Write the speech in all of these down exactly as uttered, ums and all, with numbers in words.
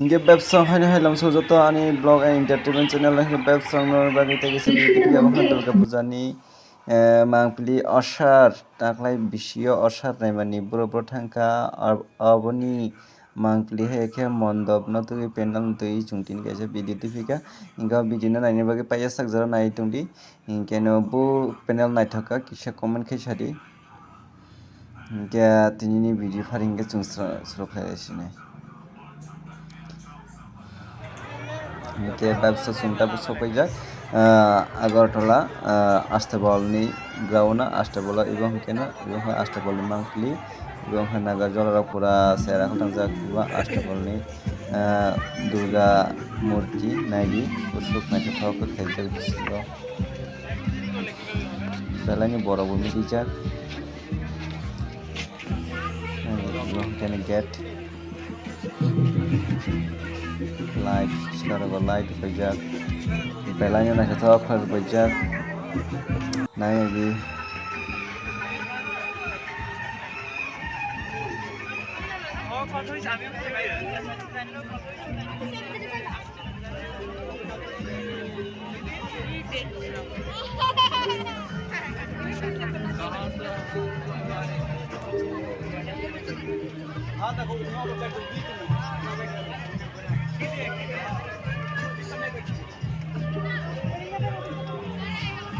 Hinkhe bebsong haino hai lamsong joto ani vlog and entertainment channel hinkhe bebsong no bagwi tei kisa video tubui abo khe Durga Puja ni, eh, mangpili osar taklai bisio osar naimani buro buro thangkha. Ab-, aboni mangpili hai khe mondop no tubui pandal no tubui chwng tini kaisa video tuphika. Hinkhe o video no naina bagwi paisa sak jora nai tongdi. Hinkhe no bo pandal naithok kha kisa comment khai sadi. Hinkhe tinini video phari hinkhe chwng sro-, sro khlai sinai. Hinkhe bebsa chwng tabuk sokpaijak, ah, Agartala, ah, Astabol ni ground o, Astabol o ibo hinkhe no, ibo hinkhe Astabol ni mangpili, ibo hinkhe Nagarjala rok pura sera khe tangjak, ibo Astabol ni, ah, Durga murti naidi, bwswk naithothok khe khaijak bisingo. Belai ni borok bo mili jak. Kene gate. Light, sero light paijak. Belai no naithothok khe paijak. Nai di.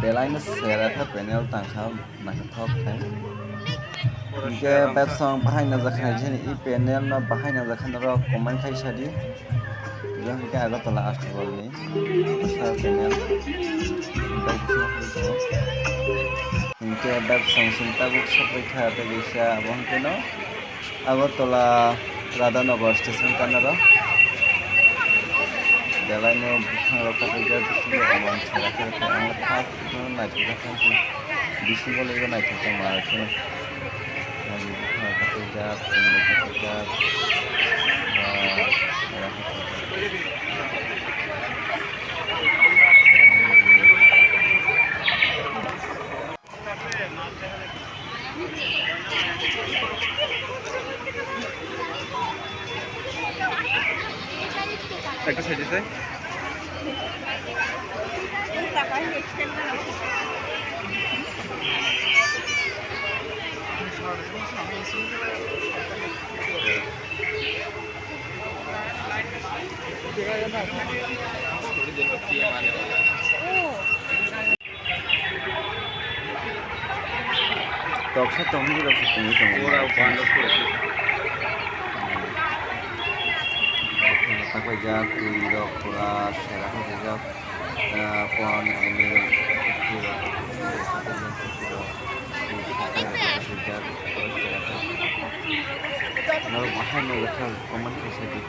Belai no sera khe panel tangkha. Naithothok khe. Hinkhe bebsong bahai najakha jani i panel no bahai najakha norok comment khai sadi. Jang hinkhe Agartala Astabol ni sa panel. Hinkhe bebsong song tabuk sokpai kha tei kisa abo hinkhe no. Agartala Radhanagar station kanaro belai no bwkhang rok kaijak bisingo omo ang sera khe ang first no naithokjak kha bisingo le naithokjak ma khe bwkhang rok kaijak kaijak. একটা সাইডে sir. Toksa tongmani rok se tongwi tongo. Ora bando khe. Tapaijak twi rok pura sera khe rijak. Ah, pon ini twi rok. Norok bahai no lekha comment khe sadi.